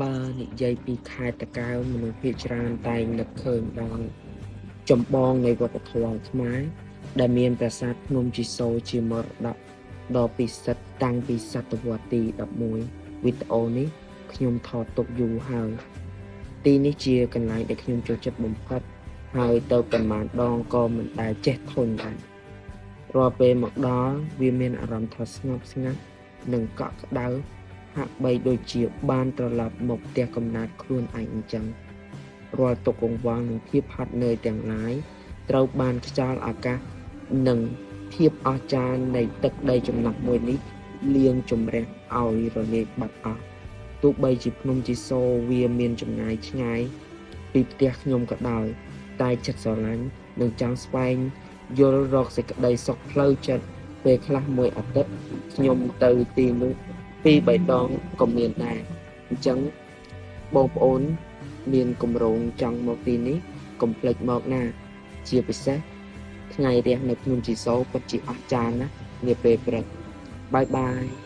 បើនិយាយពីខេត្តតាកែវមនុស្សភាគច្រើនតែងនឹកឃើញដល់ចម្បងនៃវប្បធម៌ខ្មែរដែលមានប្រាសាទភ្នំជីសូរជាមរតកដ៏ពិសិដ្ឋតាំងពីសតវត្សទី11វីដេអូនេះខ្ញុំថតទុកយូរហើយទីនេះជាកន្លែងដែលខ្ញុំចូលចិត្តបំផុតហើយទៅប៉ុន្មានដងក៏មិនដែលចេះធុញដែររាល់ពេលមកដល់វាមានអារម្មណ៍ថាស្ងប់ស្ងាត់និងកក់ក្ដៅហាក់បីដូចជាបានត្រឡប់មកផ្ទះកំណើតខ្លួនឯងអញ្ចឹងរាល់ទុក្ខកង្វល់និងភាពហត់នឿយទាំងឡាយត្រូវបានខ្យល់អាកាសនិងភាពអស្ចារ្យនៃទឹកដីចំណាស់មួយនេះលាងជម្រះឲ្យរលាយបាត់អស់ទោះបីជាភ្នំជីសូរវាមានចម្ងាយឆ្ងាយពីផ្ទះខ្ញុំក៏ដោយតែចិត្តស្រឡាញ់និងចង់ស្វែងយល់រកសេចក្តីសុខផ្លូវចិត្តពេលខ្លះមួយអាទិត្យខ្ញុំទៅទីនោះពីរបីដងក៏មានដែរអញ្ចឹងបងប្អូនមានគម្រោងចង់មកទីនេះកុំភ្លេចមកណាជាពិសេសថ្ងៃរះនៅភ្នំជីសូរពិតជាអស្ចារ្យណាស់នាពេលព្រឹក bye bye.